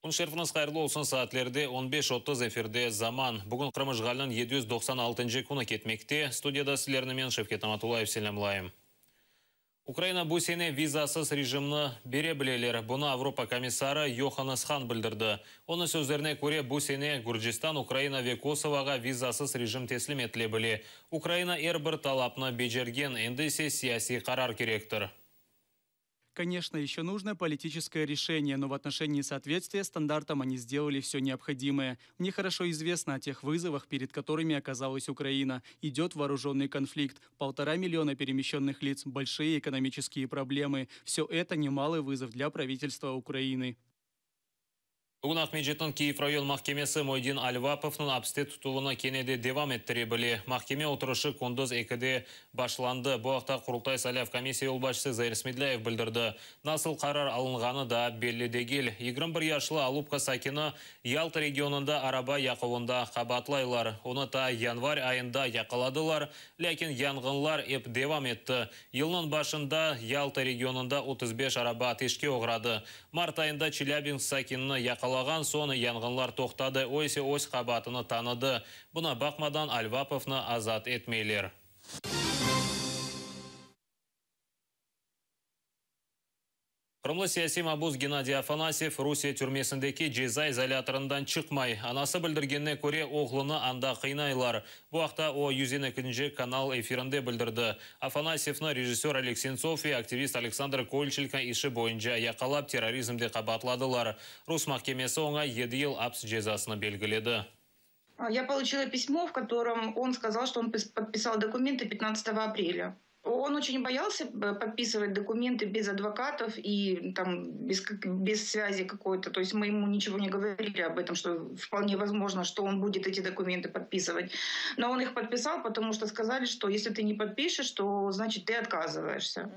Kün şerifiñiz hayırlı olsun, saatlerde 15:30, efirde Zaman. Bugün Qırım işğaliniñ 796-ncı künü ketmekte. Studiyada sizlerni men, Şevket Namatullayev, selâmlayım. Ukraina bu sene vizasız rejimni bere bileler. Bunı Avropa komissarı Yohannes Han bildirdi. Onıñ sözlerine köre, bu sene Gürcistan, Ukraina ve Kosovoğa vizasız rejim teslim etile bile. Ukraina er bir talapnı becergen, endi ise siyasiy qarar kerektir. Конечно, еще нужно политическое решение, но в отношении соответствия стандартам они сделали все необходимое. Мне хорошо известно о тех вызовах, перед которыми оказалась Украина. Идет вооруженный конфликт, 1,5 миллиона перемещенных лиц, большие экономические проблемы. Все это немалый вызов для правительства Украины. Bugün Aqmescitniñ Kiyev rayon mahkemesi Moydin Alvapovnıñ apiste tutuvını kene de devam ettire bile. Mahkeme oturışı kündüz 2-de başlandı. Bu aqta Qurultay saylav komissiya yolbaşçısı Zair Smedlâyev bildirdi. Nasıl qarar alınğanı da belli degil. 21 yaşlı Alupka sakini Yalta regionında araba yaquvında qabaatlaylar. Onı ta yanvar ayında yaqaladılar, lâkin yanğınlar ep devam etti. Yılnıñ başında Yalta regionında 35 araba ateşke oğradı. Mart ayında Çelâbinsk sakinini yaqalağan soñ yanğınlar toqtadı, o ise öz qabaatını tanıdı. Buña baqmadan Alvapovnı azat etmeyler. Qırımlı siyasiy mabus Gennadiy Afanasyev Rusiye türmesindeki ceza izolâtorından çıqmay. Anası bildirgenine köre, oğlunı anda qıynaylar. Bu aqta o 102-nci kanal efirinde bildirdi. Afanasyevni rejissör Oleg Sentsov ve aktivist Aleksandr Kolçenko işi boyunca yaqalap terrorizmde qabaatladılar. Rus mahkemesi oña 7 yıl aps cezasını belgiledi. Я получила письмо, в котором он сказал, что он подписал документы 15 апреля. Он очень боялся подписывать документы без адвокатов и там без связи какой-то. То есть мы ему ничего не говорили об этом, что вполне возможно, что он будет эти документы подписывать. Но он их подписал, потому что сказали, что если ты не подпишешь, то значит ты отказываешься.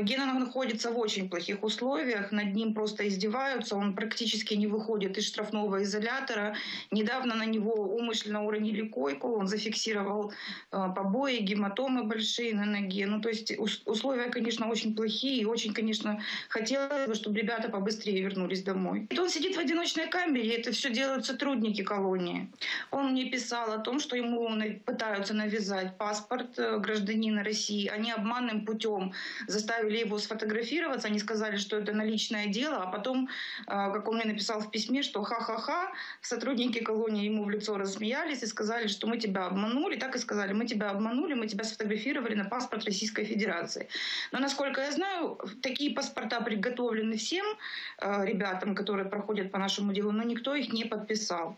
Гена находится в очень плохих условиях, над ним просто издеваются, он практически не выходит из штрафного изолятора. Недавно на него умышленно уронили койку, он зафиксировал побои, гематомы большие на ноге. Ну, то есть условия, конечно, очень плохие, и очень, конечно, хотелось бы, чтобы ребята побыстрее вернулись домой. Он сидит в одиночной камере, это все делают сотрудники колонии. Он мне писал о том, что ему пытаются навязать паспорт гражданина России. Они обманным путем заставили его сфотографироваться, они сказали, что это на личное дело, а потом, как он мне написал в письме, что ха-ха-ха, сотрудники колонии ему в лицо рассмеялись и сказали, что мы тебя обманули, так и сказали, мы тебя обманули, мы тебя сфотографировали на паспорт Российской Федерации. Но, насколько я знаю, такие паспорта приготовлены всем ребятам, которые проходят по нашему делу, но никто их не подписал.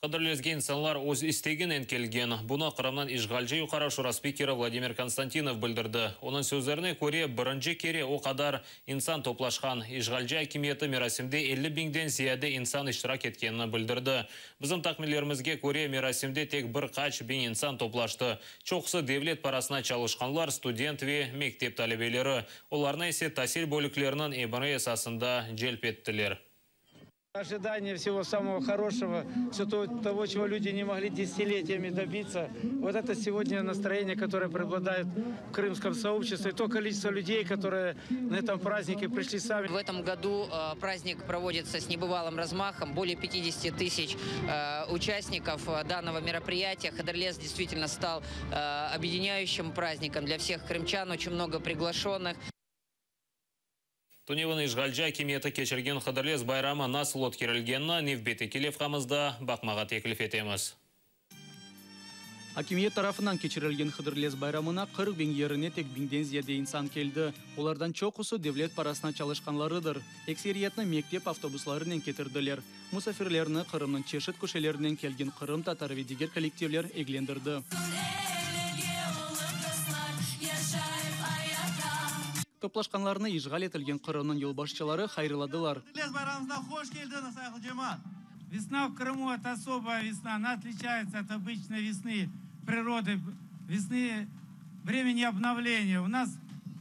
Hıdırlezge insanlar öz isteginen kelgen. Bunı Qırımnıñ işğalci Yuqarı Şura spikeri Vladimir Konstantinov bildirdi. Onıñ sözlerine köre, birinci kere o qadar insan toplaşqan. İşğalci akimiyeti merasimde 50 biñden ziyade insan iştirak etkenini bildirdi. Bizim tahminlerimizge köre, merasimde tek bir qaç biñ insan toplaştı. Çoqusı devlet parasına çalışqanlar, student ve mektep talebeleri. Olarnı ise tasil bölükleriniñ emri esasında celp ettiler. Ожидание всего самого хорошего, все то, того, чего люди не могли десятилетиями добиться. Вот это сегодня настроение, которое преобладает в крымском сообществе. То количество людей, которые на этом празднике пришли сами. В этом году праздник проводится с небывалым размахом. Более 50 тысяч участников данного мероприятия. Хыдырлез действительно стал объединяющим праздником для всех крымчан. Очень много приглашенных. Tünevin işğalci akimiyeti keçirgen Hıdırlez bayramı nasıl ötkerilgenini nevbetteki levhamızda baqmağa teklif etemiz. Akimiyet tarafından keçirilgen Hıdırlez bayramına 40 biñ yerine tek biñden ziyade insan keldi. Olardan çoqusı devlet parasına çalışqanlarıdır. Ekseriyetni mektep avtobuslarınen ketirdiler. Musafirlerni Qırımnıñ çeşit köşelerinden kelgen qırımtatar ve diger kollektivler eglendirdi. Toplaşqanlarnı işğal etilgen Qırımnıñ yolbaşçıları hayırladılar. Весна в Крыму – это особая весна. Она отличается от обычной весны природы, весны времени обновления. У нас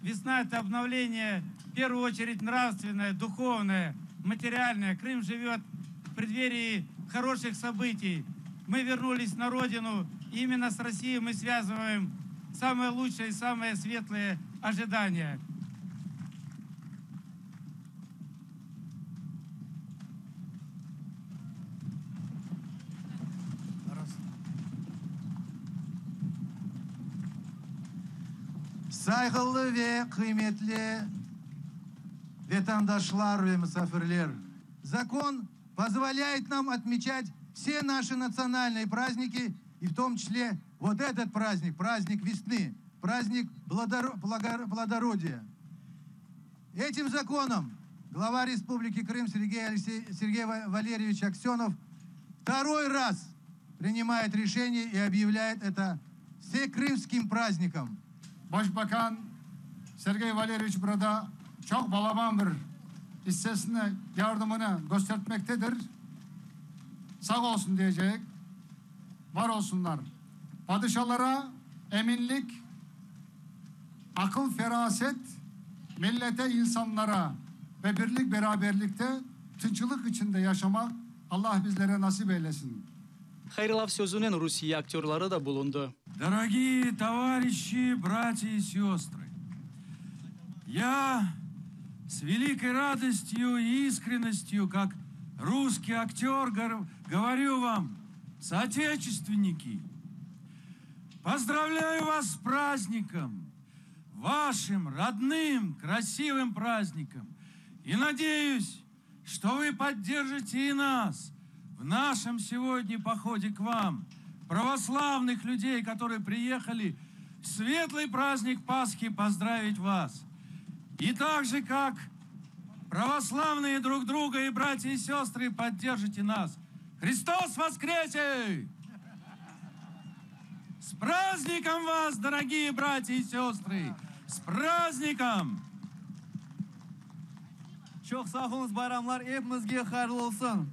весна – это обновление, в первую очередь, нравственное, духовное, материальное. Крым живет в преддверии хороших событий. Мы вернулись на родину. И именно с Россией мы связываем самые лучшие и самые светлые ожидания. Sayğılı ve qıymetli vetandaşlar ve musafirler! Закон позволяет нам отмечать все наши национальные праздники, и в том числе вот этот праздник, праздник весны, праздник плодородия. Этим законом глава Республики Крым Сергей, Алексей, Сергей Валерьевич Аксенов второй раз принимает решение и объявляет это всекрымским праздником. Başbakan Sergey Valeryeviç burada çoq balaban bir issesini, yardımını köstertmektedir. Sağ olsun diyecek, var olsunlar. Padişalara eminlik, akıl feraset, millete, insanlara ve birlik beraberlikte tınçlık içinde yaşamak Allah bizlere nasip eylesin. Hayırlav sözünen Rusiye aktörları da bulundı. Дорогие товарищи, братья и сестры, я с великой радостью и искренностью, как русский актер, говорю вам, соотечественники, поздравляю вас с праздником, вашим родным, красивым праздником. И надеюсь, что вы поддержите и нас в нашем сегодня походе к вам, православных людей, которые приехали в светлый праздник Пасхи поздравить вас. И так же, как православные друг друга и братья и сестры, поддержите нас. Христос воскресе! С праздником вас, дорогие братья и сестры! С праздником! Çoq sağ oluñız, bayramlar epimizge hayırlı olsun.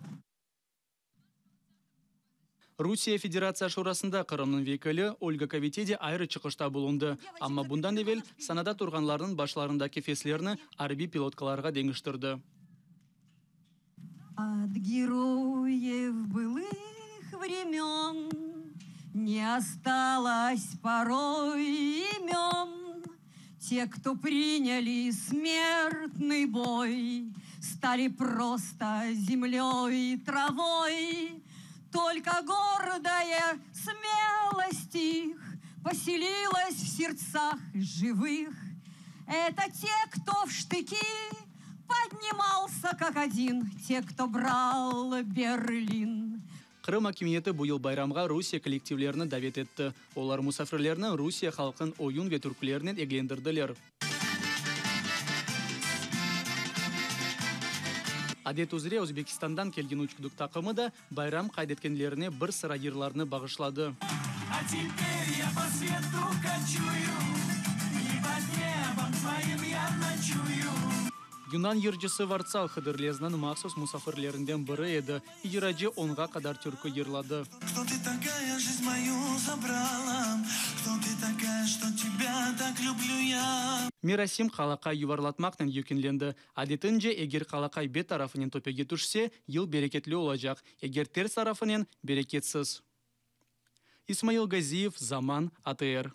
Rusiye Federatsiya Şurasında Qırımnıñ vekili Olga Kovitidi ayrı çıqışta bulundı. Amma bundan evel sanada turğanlarnıñ başlarındaki feslerni arbiy pilotkalarğa deñiştirdi. От героев былых времен Не осталось порой имен. Те, кто приняли смертный бой, Стали просто землей и травой. Только гордая смелость их Поселилась в сердцах живых. Это те, кто в штыки поднимался как один, Те, кто брал Берлин. Qırım akimiyeti bu yıl bayramğa Rusiye kollektivlerini davet etti. Olar musafirlerni Rusiye halqınıñ oyun ve türkülerinen eglendirdiler. Adet üzre Özbekistandan kelgen Uçkuduk taqımı da bayram qayd etkenlerine bir sıra yırlarnı bağışladı. А теперь я по свету кочую, И под небом твоим я ночую. Yunan yırcısı Vartsal Hıdırlezniñ mahsus musafirlerinden biri edi. İcracı onğa qadar türkü yırladı. Кто ты такая, жизнь мою забрала? Кто ты такая, что тебя так люблю я? Merasim qalaqay yuvarlatmaqnen yekünlendi. Adetince, eger qalaqay bet tarafınen töpege tüşse, yıl bereketli olacaq, eger ters tarafınen, bereketsiz. İsmail Gaziyev, Zaman, ATR.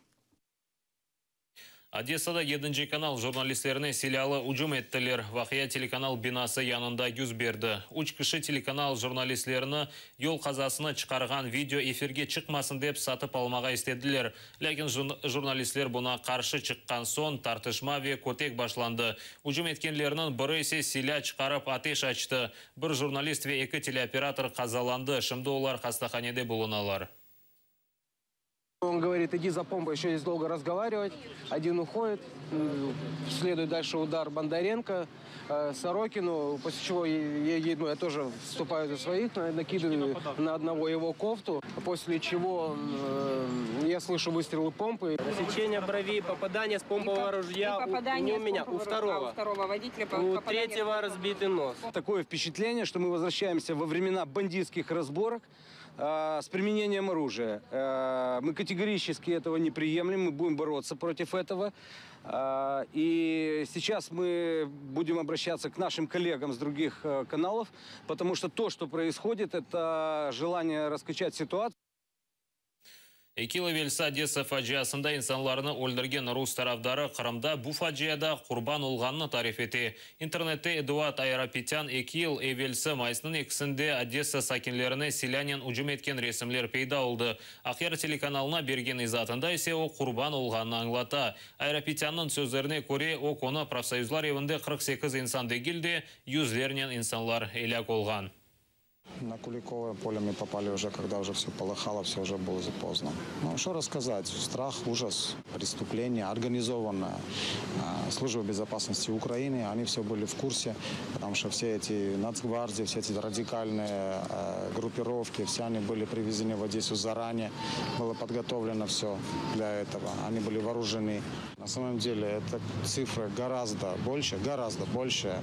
Odessada yedinci kanal jurnalistlerine silâlı ücüm ettiler. Vaqia telekanal binası yanında yüz berdi. Üç kişi telekanal jurnalistlerini yol qazasını çıqarğan video efirge çıqmasın dep satıp almağa istediler. Lâkin jurnalistler buña qarşı çıqqan soñ tartışma ve kötek başlandı. Ücüm etkenlerniñ biri ise silâ çıqarıp ateş açtı. Bir jurnalist ve eki teleoperator qazalandı. Şimdi olar hastahanede bulunalar. Он говорит, иди за помпой, еще здесь долго разговаривать. Один уходит, следует дальше удар Бондаренко, Сорокину, после чего я, ну, я тоже вступаю за своих, накидываю на одного его кофту, после чего я слышу выстрелы помпы. Рассечение брови, попадание с помпового ружья у, не у меня, у второго. А, у второго водителя. У третьего разбитый нос. Такое впечатление, что мы возвращаемся во времена бандитских разборок с применением оружия. Мы категорически этого не приемлем, мы будем бороться против этого. И сейчас мы будем обращаться к нашим коллегам с других каналов, потому что то, что происходит, это желание раскачать ситуацию. Eki yıl evelsi Odessa faciasında insanlarnı öldürgen rus tarafdarı Qırımda bu faciada qurban olğanını tarif ete. İnternette Eduard Ayrapetân eki yıl evelsi mayısnıñ ekisinde Odessa sakinlerine silânen ücüm etken resimler peyda oldı. Aqyar telekanalına bergen izaatında ise o qurban olğanını añlata. Ayrapetânnıñ sözlerine köre, o künü Profsoyuzlar evinde 48 insan degil de, yüzlernen insanlar elâk olğan. На Куликовое поле мы попали уже, когда уже все полыхало, все уже было поздно. Ну, что рассказать? Страх, ужас, преступление, организованное. Служба безопасности Украины, они все были в курсе, потому что все эти нацгвардии, все эти радикальные группировки, все они были привезены в Одессу заранее, было подготовлено все для этого, они были вооружены. На самом деле, эта цифра гораздо больше, гораздо больше,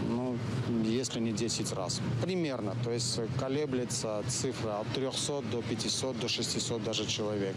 ну, если не 10 раз. Примерно, то есть колеблется цифра от 300 до 500, до 600 даже человек.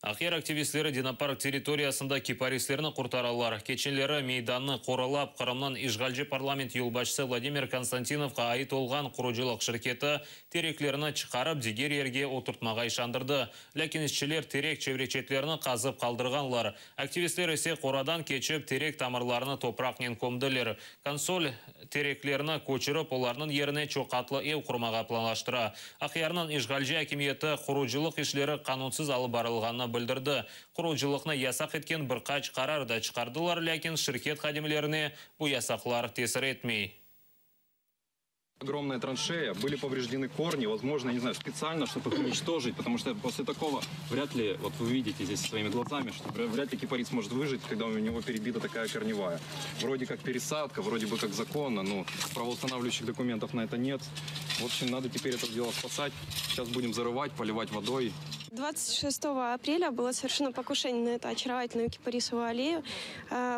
Aqyar aktivistleri Dinopark territoriyasında kiparislerni qurtaralar. Keçenleri meydannı qoralap Qırımnıñ işğalci parlament yolbaşçısı Vladimir Konstantinovğa ait olğan qurucılıq şirketi tereklerni çıqarıp diger yerge oturtmağa işandırdı. Lâkin işçiler terek çevre-çetlerini qazıp qaldırğanlar. Aktivistler ise qoradan keçip terek tamırlarını topraqnen kömdiler. Konsol tereklerni köçürip olarnıñ yerine çoqqatlı ev qurmağa planlaştıra. Aqyarnıñ işğalci akimiyeti qurucılıq işleri qanunsız alıp barılğanını bildirdi. Qurucılıqnı yasaq etken bir qaç qarar da çıqardılar, lâkin şirket hadimlerine bu yasaqlar tesir etmey. Огромная траншея, были повреждены корни, возможно, я не знаю, специально, чтобы их уничтожить, потому что после такого вряд ли, вот вы видите здесь своими глазами, что вряд ли кипарис может выжить, когда у него перебита такая корневая. Вроде как пересадка, вроде бы как законно, но правоустанавливающих документов на это нет. В общем, надо теперь это дело спасать. Сейчас будем зарывать, поливать водой. 26 апреля было совершено покушение на эту очаровательную кипарисовую аллею.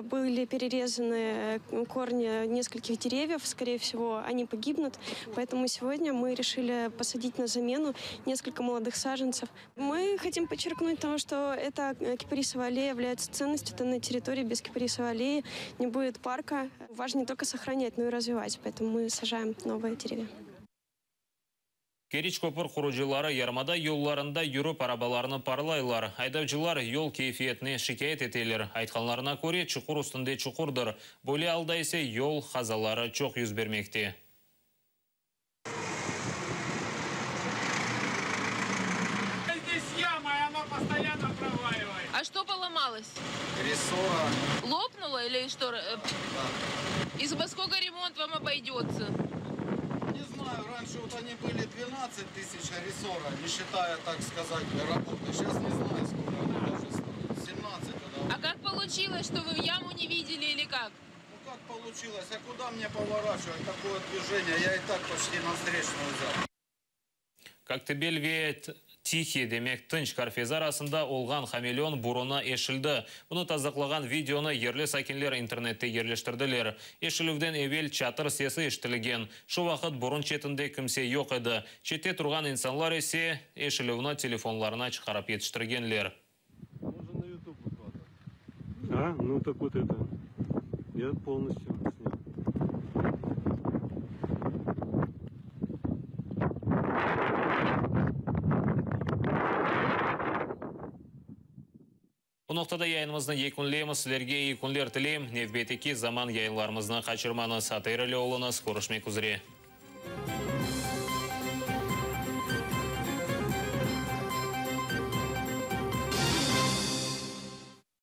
Были перерезаны корни нескольких деревьев, скорее всего, они погибнут. Поэтому сегодня мы решили посадить на замену несколько молодых саженцев. Мы хотим подчеркнуть то, что эта кипарисовая аллея является ценностью. Это на территории без кипарисовой аллеи не будет парка. Важно не только сохранять, но и развивать. Поэтому мы сажаем новые деревья. Keriç köpür qurucıları yarımada yollarında yürip arabalarnı parlaylar. Aydavcılar yol keyfiyetine şikâyet eteler. Aytqanlarına köre, çuqur üstünde çuqurdır. Böyle alda ise yol qazaları çoq yüz bermekte. Здесь яма, и она постоянно проваливается. А что поломалось? Рессора. Лопнуло или что? Да. И во сколько ремонт вам обойдется? Не знаю, раньше вот они были 12 тысяч рессора, не считая, так сказать, работы. Сейчас не знаю, сколько они даже стоят. 17 тогда. А как получилось, что вы яму не видели или как? Ну как получилось? А куда мне поворачивать? Такое движение, я и так почти на встречную взял. Koktebel ve Tihiy, demek Tınç körfezi arasında olğan hameleon burunı eşildi. Bunı tasdıqlağan videonı yerli sakinler internette yerleştirdiler. Eşilüvden evel çatır sesi eşitilgen. Şu vaqıt burun çetinde kimse yoq edi. Çette turğan insanlar ise eşilüvni telefonlarına çıqarıp yetiştirgenler. А, ну так вот это. Я полностью снял. Bu noqtada yayınımıznı yekünleymiz. Sizlerge eyi künler tileyim. Nevbetteki zaman yayınlarımıznı qaçırmañız. Hayırlı oluñız. Körüşmek üzre.